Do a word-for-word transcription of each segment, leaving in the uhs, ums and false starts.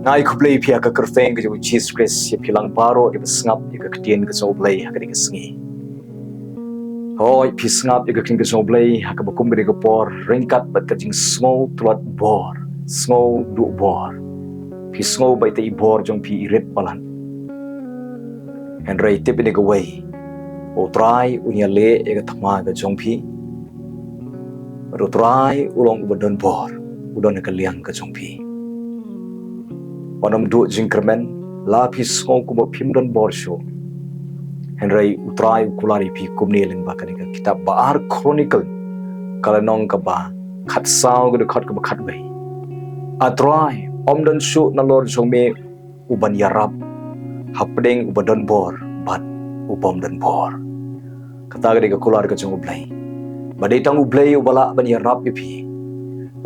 Nga ai khublei ïa phi ha ka kyrteng ka jong u Jisu Khrist, ïa phi lang baroh kiba sngap ïa ka ktien ka jong u Blei ha kane ka sngi. Hooid, phi sngap ïa ka ktien ka jong u Blei ha kaba kum kane ka por, ryngkat bad ka jingsngew tlot bor, sngew duh bor. Phi sngew ba ite i bor jong phi i rit palat. Hynrei tip ïa kane kawei, u Trai un ïaleh ïa ka thma ka jong phi. Bad u Trai u long uba don bor, u don ha ka liang ka jong phi. Wat nym duh jingkyrmen, la phi sngew kumba phim don bor shuh, hynrei u Trai u kular ïa phi kumne lyngba kane ka kitab ba ar Chronicle, ka lynnong kaba khatsaw, ka dkhot kaba khatwei. A Trai, ym don shuh nalor jong me uban ïarap hapdeng uba don bor bad u bym don bor. Kata ka dei ka kular ka jong u Blei. Ba dei tang u Blei uba lah ban ïarap ïa phi.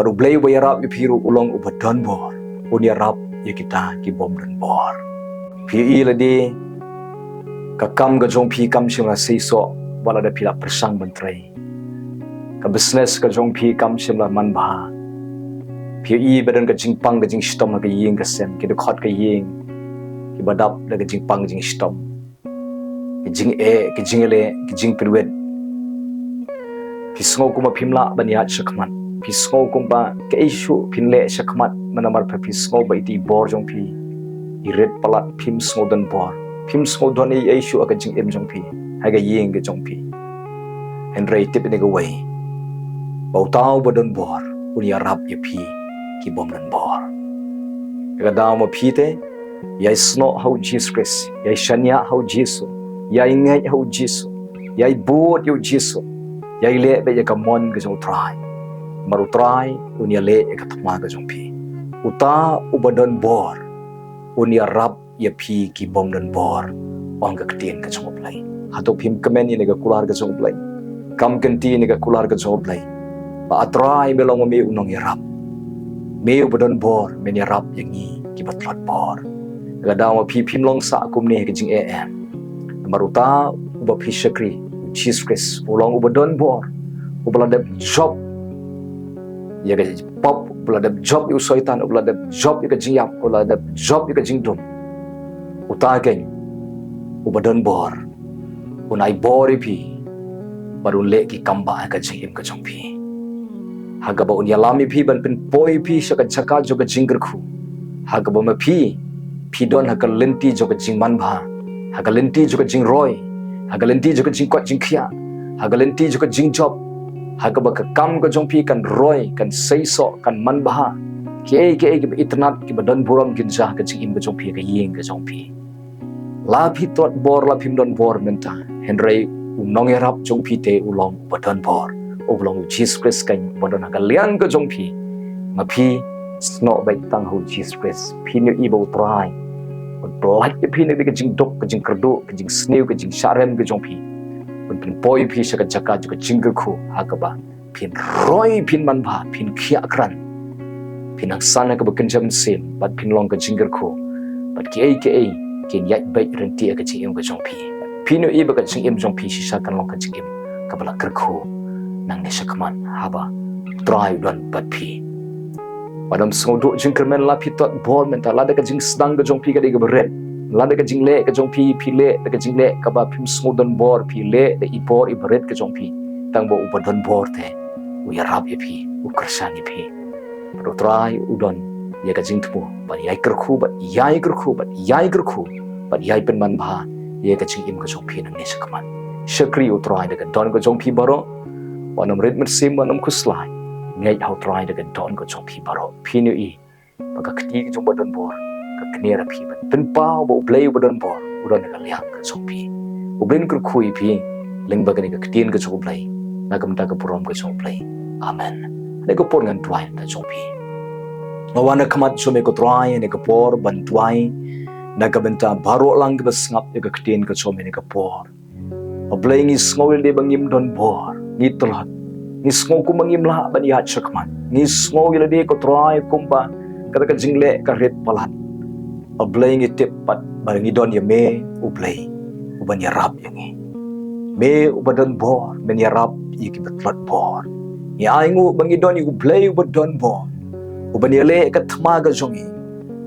Bad u Blei uba ïarap ïa phi ruh u long uba don bor. Un ïarap ïa kita ki bym don bor. Phi ïohi lade, ka kam ka jong phi kam shym la seisoh wat lada phi la pyrshang ban trei. Ka business ka jong phi kam shym la manbha. Phi ïohi ba don ka jingpang ka jingshitom ha ka ïing ka sem, ki dkhot ka ïing kiba dap da ka jingpang ka jingshitom, ki jingeh, ki jingleh, ki jingpynwit. Phi sngew kumba phim lah ban ïaid shakhmat. Phi sngew kumba kaei shuh phin leh shakhmat, namar ba phi sngew ba ite i bor jong phi i rit palat, phim sngew don bor, phim sngew don ei ei shuh ha ka jingim jong phi, ha ka ïing ka jong phi. Hynrei tip ïa kane kawei, ba uta uba don bor un ïarap ïa phi ki bym don bor. Ka daw ma phi te, ïai snoh ha u Jisu Khrist, ïai shaniah ha u Jisu, ïai ngeit ha u Jisu, ïai bud ïa u Jisu, ïai leh beit ïa ka mon ka jong u Trai. Namar u Trai un ïaleh ïa ka thma ka jong phi. Uta uba don bor un ïarap ïa phi ki bym don bor, ong ka ktien ka jong u Blei. Hato phim kmen ïa kane ka kular ka jong u Blei? Kam kynti ïa kane ka kular ka jong u Blei, ba A Trai me long ma me u nongïarap. Me uba don bor men ïarap ïa ngi kiba tlot bor. Ka daw ma phi phim long sah kumne ha ka jingeh em. Namar uta uba phi shakri, u Jisu Khrist, u long uba don bor, uba la dep jop ïa ka pop, uba la dep jop ïa u Soitan, uba la dep jop ïa ka jingïap, uba la dep jop ïa ka jingdum. Uta keiñ uba don bor un ai bor ïa phi bad un leh ki kam ba ha ka jingim ka jong phi. Ha kaba un ïalam ïa phi ban pynpoi ïa phi sha ka jaka jong ka jingkyrkhu. Ha kaba ma phi phi don ha ka lynti jong ka jingmanbha, ha ka lynti jong ka jingroi, ha ka lynti jong ka jingkoit jingkhiah, ha ka lynti jong ka jingjop, ha kaba ka kam ka jong phi kan roi, kan seisoh, kan manbha. Kiei kiei kiba itynnad, kiba don burom kin jia ha ka jingim ka jong phi, ha ka ïing ka jong phi. La phi tlot bor, la phim don bor mynta, hynrei u nongïarap jong phi te u long uba don bor. U long u Jisu Khrist keiñ uba don ha ka liang ka jong phi. Ma phi snoh beit tang ha u Jisu Khrist. Phin ïohi ba u Trai un pyllait ïa phi na ka jingduk, ka jingkyrduh, ka jingsniew, ka jingshah rem ka jong phi. Un pynpoi ïa phi sha ka jaka jong ka jingkyrkhu ha kaba phin roi, phin manbha, phin khiah krat, phin nang san ha kaba kynja mynsiem, bad phin long ka jingkyrkhu. Bad kiei kiei kin ïaid beit ryntih ha ka jingim ka jong phi. Phin ïohi ba ka jingim jong phi shisha kan long ka jingim kaba la kyrkhu nangne shakhmat haba u Trai u don bad phi. Wat nym sngewduh jingkyrmen, la phi tlot bor mynta, lada ka jingsdang ka jong phi ka dei kaba rit, lada ka jingleh ka jong phi phi leh da ka jingleh kaba phim sngewdon bor, phi leh da i bor iba rit ka jong phi, tang ba uba don bor te u ïarap ïa phi, u kyrshan ïa phi. Bad u Trai u don ïa ka jingthmu ban ïai kyrkhu bad ïai kyrkhu bad ïai kyrkhu bad ïai pynmanbha ïa ka jingim ka jong phi nangne shakhmat. Shakri u Trai da ka don ka jong phi baroh. Wat nym rit mynsiem, wat nym khuslai. Ngeit ha u Trai da ka don ka jong phi baroh. Phin ïohi ba ka kti ka jong uba don bor ka kner ïa phi ban pynpaw ba U Blei uba don bor u don ha ka liang ka jong phi. U Blei un kyrkhu ïa phi lyngba kane ka ktien ka jong U Blei, na ka bynta ka burom ka jong U Blei. Amen. Ha kane ka por ngan duwai na ka bynta jong phi. Nga wan ha khmat jong me ko Trai ha kane ka por ban duwai na ka bynta baroh lang kiba sngap ïa ka ktien ka jong me ha kane ka por. A Blei, ngi sngew ïa lade ba ngim don bor, ngi tlot. Ngi sngew kumba ngim lah ban ïaid shakhmat. Ngi sngew ïa lade ko Trai kumba kata ka jingleh ka rit palat. A Blei, ngi tip pat ba ngi don ïa me U Blei uban ïarap ïa ngi. Me uba don bor men ïarap ïa kiba tlot bor. Ngi ainguh ba ngi don ïa U Blei uba don bor, uban ïaleh ka thma ka jong ngi.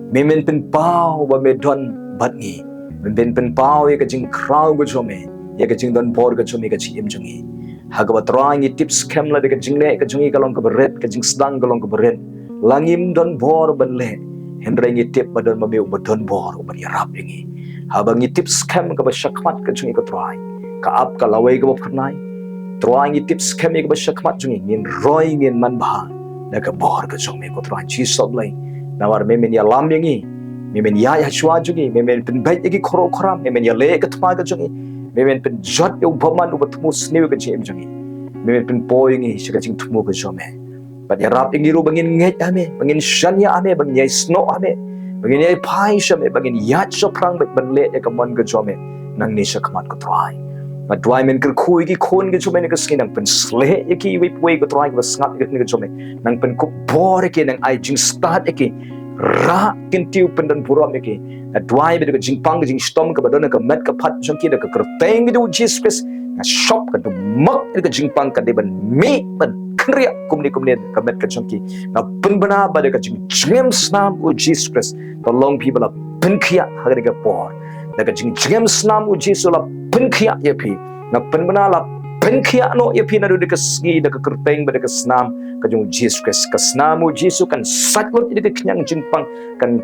Me men pynpaw ba me don bad ngi. Me men pynpaw ïa ka jingkhraw ka jong me, ïa ka jingdon bor ka jong me ha ka jingim jong ngi. Ha kaba Trai ngi tip skhem lada ka jingleh ka jong ngi ka long kaba rit, ka jingsdang ka long kaba rit, la ngim don bor ban leh, hynrei ngi tip ba don ma me uba don bor, uban ïarap ïa ngi. Haba ngi tip skhem kaba shakhmat ka jong ngi, ko Trai, ka ap ka lawei kaba phyrnai. Trai ngi tip skhem ïa kaba shakhmat jong ngi, ngin roi, ngin manbha da ka bor ka jong me, ko Trai Jisu Blei. Namar me men ïalam ïa ngi, me men ïaid hashwa jong ngi, me men pynbeit ïa ki khuram, me men ïaleh ïa ka thma ka jong ngi, me men pynjot ïa u bymman uba thmu sniew ïa ka jingim jong ngi, me men pynpoi ïa ngi sha ka jingthmu ka jong me. Bad ïarap ïa ngi ruh ba ngin ngeit ha me, ba ngin shaniah ha me, ba ngin ïai snoh ha me, ba ngin ïai phai sha me, ba ngin ïaid shaphrang bad ban leh ïa ka mon ka jong me nangne shakhmat, ko Trai. Nga duwai men kyrkhu ïa ki khun ka jong me ha kane ka sngi, nang pynsleh ïa ki iwei pa iwei, ko Trai, kiba sngap ïa kane ka jong me, nang pynkup bor ïa ki, nang ai jingstad ïa ki. Rah, kyntiew, pyndonburom ïa ki. Nga duwai ba da ka jingpang ka jingshitom kaba don ha ka met ka phad jong ki, da ka kyrteng ka jong u Jisu Khrist, nga shop ka dum mok ïa ka jingpang ka dei ban mih, ban kynriah kumne kumne ka met ka jong ki. Nga pynbna ba da ka jingjngem snam u Jisu Khrist, ka long phi ba la pynkhiah ha kane ka por. Da ka jingjngem snam u Jisu la pynkhiah ïa phi. Nga pynbna la pynkhiah noh ïa phi naduh kane ka sngi da ka kyrteng bad da ka snam ka jong u Jisu Khrist. Ka snam u Jisu kan sait lut ïa ka khñiang jingpang, kan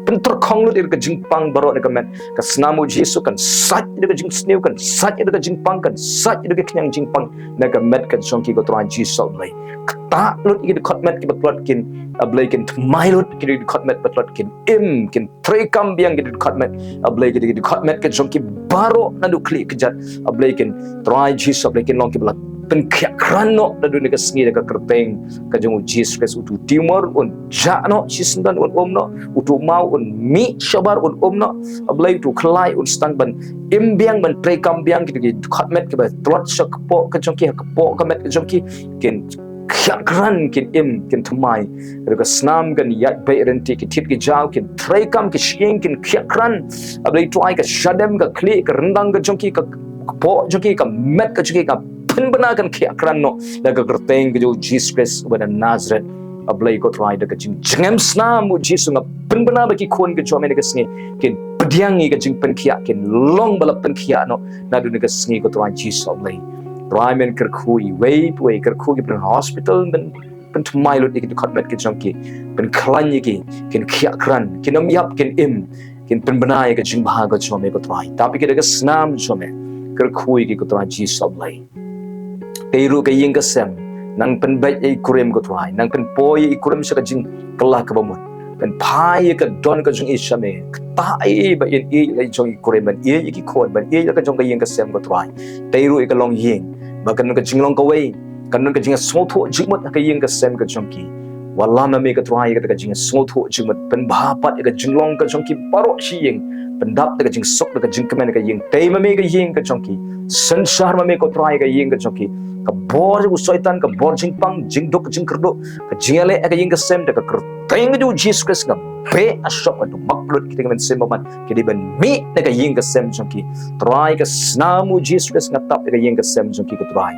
pyntyrkhong lut ïa ka jingpang baroh na ka met. Ka snam u Jisu kan sait ïa ka jingsniew, kan sait ïa ka jingpang, kan sait ïa ka khñiang jingpang na ka met ka jong ki, ko Trai Jisu Blei. Ktah lut ïa ki dkhot met kiba tlot, kin, A Blei, kin thymmai lut ïa ki dkhot met ba tlot, kin im, kin treikam biang ki dkhot met, A Blei, ki dkhot met ka jong ki baroh naduh khlieh kjat, A Blei, kin, Trai Jisu Blei, kin long kiba la pynkhiah krat noh naduh kane ka sngi da ka kyrteng ka jong u Jisu Khrist. Utu u tumor un jah noh shisyndon, un um noh. Utu u maw un mih shabar, un um noh. A Blei, utu u khlai un sdang ban im biang, ban treikam biang. Ki dkhot met kiba tlot sha kpoh ka jong ki, ha kpoh ka met ka jong ki, kin khiah krat, kin im, kin thymmai. Ruh ka snam kan ïaid beit ryntih, ki thied ki jaw kin treikam, ki shyieng kin khiah krat. A Blei Trai, ka shadem, ka khlieh, ka ryndang ka jong ki, ka kpoh jong ki, ka met ka jong ki, nga pynbna kan khiah krat noh da ka kyrteng ka jong u Jisu Khrist uba na Nasareth. A Blei, ko Trai, da ka jingjngem snam u Jisu nga pynbna ba ki khun ka jong me ha kane ka sngi kin pdiang ïa ka jingpynkhiah, kin long ba la pynkhiah noh naduh kane ka sngi, ko Trai Jisu Blei. Trai, men kyrkhu iwei pa iwei, kyrkhu kiba don ha hospital, men pynthymmai lut ïa ki dkhot met ka jong ki, pynkhlaiñ ïa ki, kin khiah krat, kin ym ïap, kin im, kin pynbna ïa ka jingbha ka jong me, ko Trai. Tap ïa ki da ka snam jong me, kyrkhu ïa ki, ko Trai Jisu Blei. Tei ruh ka ïing ka sem, nang pynbeit ïa i kurim, ko Trai, nang pynpoi ïa i kurim sha ka jingkylla kaba mut. Pynphai ïa ka don ka jong i sha me. Ktah ïa i ba in ïeit la i jong i kurim, ban ïeit ïa ki khun, ban ïeit la ka jong ka ïing ka sem, ko Trai. Tei ruh ïa ka longïing, ba kan don ka jinglong kawei, kan don ka jingsngewthuh jingmut ha ka ïing ka sem ka jong ki. Wallam ma me, ko Trai, ïa kata ka jingsngewthuh jingmut, pynbha pat ïa ka jinglong ka jong ki baroh shi ïing. Pyndap da ka jingsuk, da ka jingkmen ha ka ïing. Tei ma me ka ïing ka jong ki. Synshar ma me, ko Trai, ka ïing ka jong ki. Ka bor u Soitan, ka bor jingpang, jingduk, jingkyrduh, ka jingïaleh ha ka ïing ka sem, da ka kyrteng ka jong u Jisu Khrist nga beh, nga shop, nga dum mok lut kita ki mynsiem bymman, ki dei ban mih na ka ïing ka sem jong ki. Trai, ka snam u Jisu Khrist nga tap ïa ka ïing ka sem jong ki, ko Trai.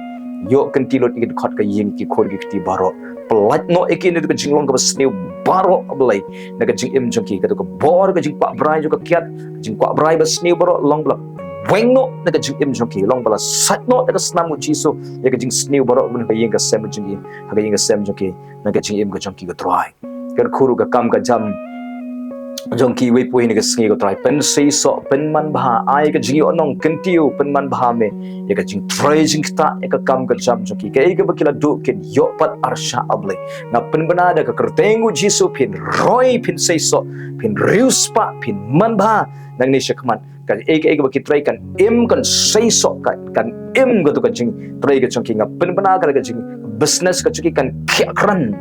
Ïoh kynti lut ïa ki dkhot ka ïing, ki khun, ki kti baroh. Pyllait noh ïa ki na ka jinglong kaba sniew baroh, A Blei, na ka jingim jong ki. Kato ka bor ka jingkwah brai jong ka kiad, ka jingkwah brai ba sniew baroh, long ba la weng noh na ka jingim jong ki, long ba la sait noh da ka snam u Jisu ïa ka jingsniew baroh na ka ïing ka sem jong ki, ha ka ïing ka sem jong ki, na ka jingim ka jong ki, ko Trai. Kyrkhu ruh ka kam ka jam jong ki iwei pa iwei ha kane ka sngi, ko Trai. Pynseisoh, pynmanbha, ai ka jingïohnong, kyntiew, pynmanbha me ïa ka jingtrei jingktah, ïa ka kam ka jam jong ki. Kaei kaba ki la duh kin ïoh pat arshah, A Blei. Nga pynbna da ka kyrteng u Jisu, phin roi, phin seisoh, phin riewspah, phin manbha nangne shakhmat. Kaei kaei kaba ki trei kan im, kan seisoh, kan, kan im kato ka jingtrei ka jong ki. Nga pynbna ka, ka jingbusiness ka jong ki kan khiah krat.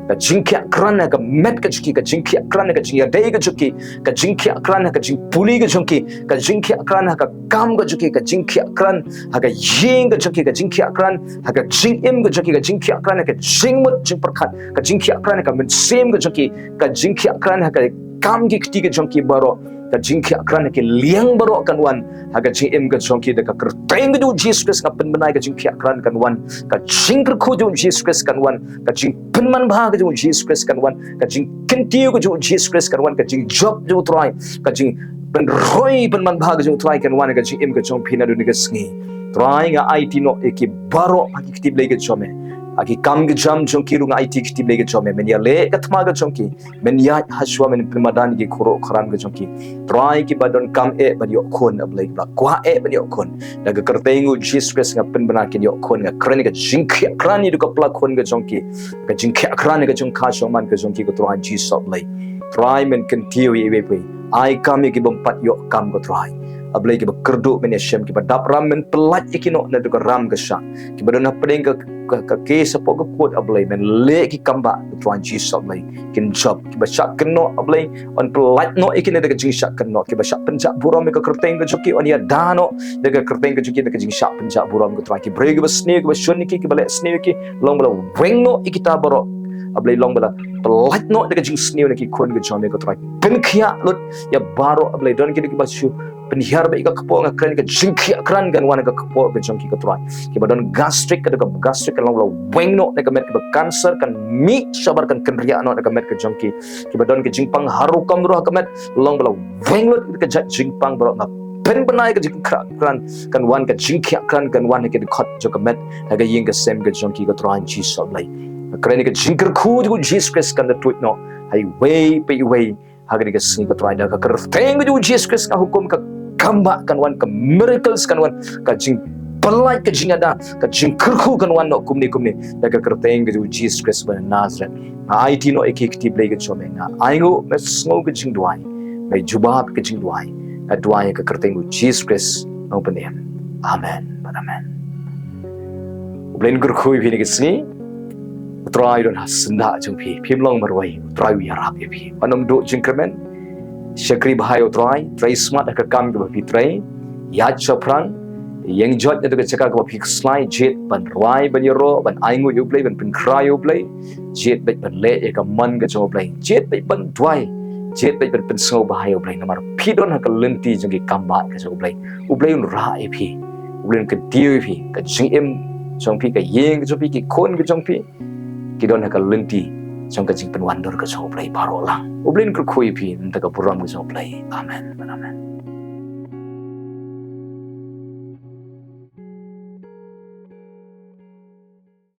Ka jingkhiah krat ha ka met ka jong ki, ka jingkhiah krat ha ka jingïadei ka jong ki, ka jingkhiah krat ha ka jingpule ka jong ki, ka jingkhiah krat ha ka kam ka jong ki, ka jingkhiah krat ha ka ïing ka jong ki, ka jingkhiah krat ha ka jingim ka jong ki, ka jingkhiah krat ha ka jingmut jingpyrkhat, ka jingkhiah krat ha ka mynsiem ka jong ki, ka jingkhiah krat ha ka kam ki kti ka jong ki baroh. ka jingkhiah krat ha ki liang baroh kan wan ha ka jingim ka jong ki. Da ka kyrteng ka jong u Jisu Khrist nga pynbna ïa ka jingkhiah krat kan wan, ka jingkyrkhu jong u Jisu Khrist kan wan, ka jingpynmanbha ka jong u Jisu Khrist kan wan, ka jingkyntiew ka jong u Jisu Khrist kan wan, ka jingjop jong u Trai, ka jingpynroi pynmanbha ka jong u Trai kan wan ha ka jingim ka jong phi naduh kane ka sngi. Trai, nga aiti noh ïa ki baroh ha ki kti blei ka jong me, ha ki kam ki jam jong ki ruh nga aiti ki kti blei ka jong me. Men ïaleh ka thma ka jong ki, men ïaid hashwa, men pynmadan ïa ki khurup khram ka jong ki. Trai, kiba donkam eh ban ïoh khun, A Blei, kiba kwah eh ban ïoh khun, da ka kyrteng u Jisu Khrist nga pynbna kin ïoh khun. Nga kren ïa ka jingkhiah krat ïa ka pla khun ka jong ki, ka jingkhiah krat ïa ka jingkha jong man ka jong ki, ko Trai Jisu A Blei. Trai, men kyntiew ïa iwei pa iwei, ai kam ïa ki bym pat ïoh kam, ko Trai. A Blei, kiba kyrduh men ïashem, kiba dap ram men pyllait ïa ki noh naduh ka ram ka shah, kiba don hapdeng ka, ka, ka case hapoh ka court, A Blei, men leh ki kam ba, ko Trai Jisu A Blei, kin jop. Kiba shah kynnoh, A Blei, yn pyllait noh ïa ki na da ka jingshah kynnoh. Kiba shah pynjah burom ïa ka kyrteng ka jong ki, yn ïada noh da ka kyrteng ka jong ki na ka jingshah pynjah burom, ko Trai. Ki briew kiba sniew, kiba shun ïa ki, kiba leh sniew ïa ki, long ba la weng noh ïa kita baroh, A Blei, long ba la pyllait noh da ka jingsniew na ki khun ka jong me, ko Trai. Pynkhiah lut ïa baroh, A Blei, don ki kiba shu pynhiar bad ïa ka kpoh, nga kren ka jingkhiah krat kan wan ha ka kpoh ka jong ki, ko Trai. Kiba don gastric, ka da ka gastric kan long ba la weng noh na ka met, kiba cancer kan mih shabar, kan kynriah noh na ka met ka jong ki. Kiba don ka jingpang harum kumruh ha ka met, long ba la weng lut ka jait jingpang baroh. Nga pynbna ïa ka jingkhiah krat kan wan, ka jingkhiah krat kan wan ha ka dkhot jong ka met, ha ka ïing ka sem ka jong ki, ko Trai Jisu A Blei. Nga kren ïa ka jingkyrkhu jong u Jisu Khrist kan da tuid noh ha iwei pa iwei ha kane ka sngi, ko Trai. Da ka kyrteng ka jong u Jisu Khrist nga hukum ka kam ba kan wan, ka miracles kan wan, ka jingpyllait, ka jingada, ka jingkyrkhu kan wan noh kumne kumne, da ka kyrteng ka jong u Jisu Khrist ba na Nazareth. Nga aiti noh ïa ki kti blei ka jong me, nga ainguh, me sngew ka jingduwai, me jubab ka jingduwai. Nga duwai ha ka kyrteng u Jisu Khrist, nga pynim. Amen bad amen. U Blei un kyrkhu ïa phi ha kane ka sngi. U Trai don ha syndah jong phi. Phim long marwei, U Trai u ïarap ïa phi. Wat nym duh jingkyrmen. Shakri bha ïa U Trai, trei smat ha ka kam kaba phi trei. Ïaid shaphrang, ïeng joit na ka jaka kaba phi khuslai, jied ban rwai, ban ïaroh, ban ainguh ïa U Blei, ban pynkhreh ïa U Blei. Jied beit ban leh ïa ka mon ka jong U Blei. Jied beit ban duwai. Jied beit ban pynsngewbha ïa U Blei. Namar phi don ha ka lynti jong ki kam ba ka jong U Blei. U Blei un rah ïa phi. U Blei un kyntiew ïa phi. Ka jingim jong phi, ka ïing ka jong phi, ki khun ka jong phi, ki don ha ka lynti jong ka jingpynwandur ka jong U Blei baroh lang. U Blei un kyrkhu ïa phi, nangta ka burom ka jong U Blei. Amen. Amen.